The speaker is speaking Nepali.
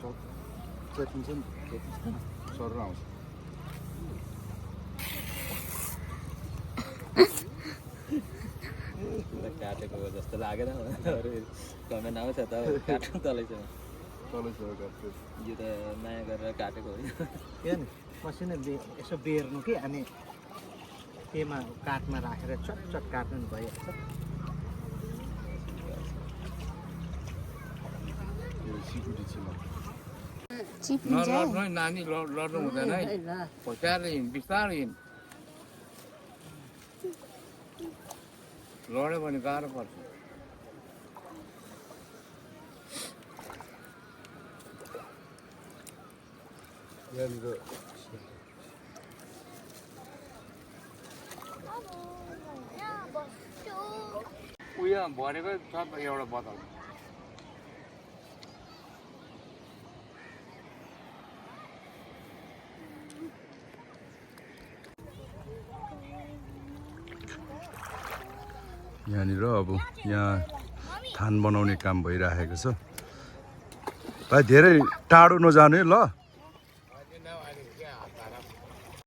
चेपिन्छ नि सरर आउँछ काटेको जस्तो लागेन कमेन्ट आउँछ त काट्नु तलै छ यो त माया गरेर काटेको होइन यो नि मसिनो यसो बेर्नु कि अनि त्यसमा काठमा राखेर चटचट काट्नु नि भइहाल्छ सिकुटी छिमा नलड्नु है नानी लड्नु हुँदैन है होसियार हिँड बिस्तारै हिँड लड्यो भने गाह्रो पर्छ यहाँनिर उयो भरेको छ एउटा बोतल यहाँनिर अब यहाँ थान बनाउने काम भइरहेको छ भाइ धेरै टाढो नजानु है ल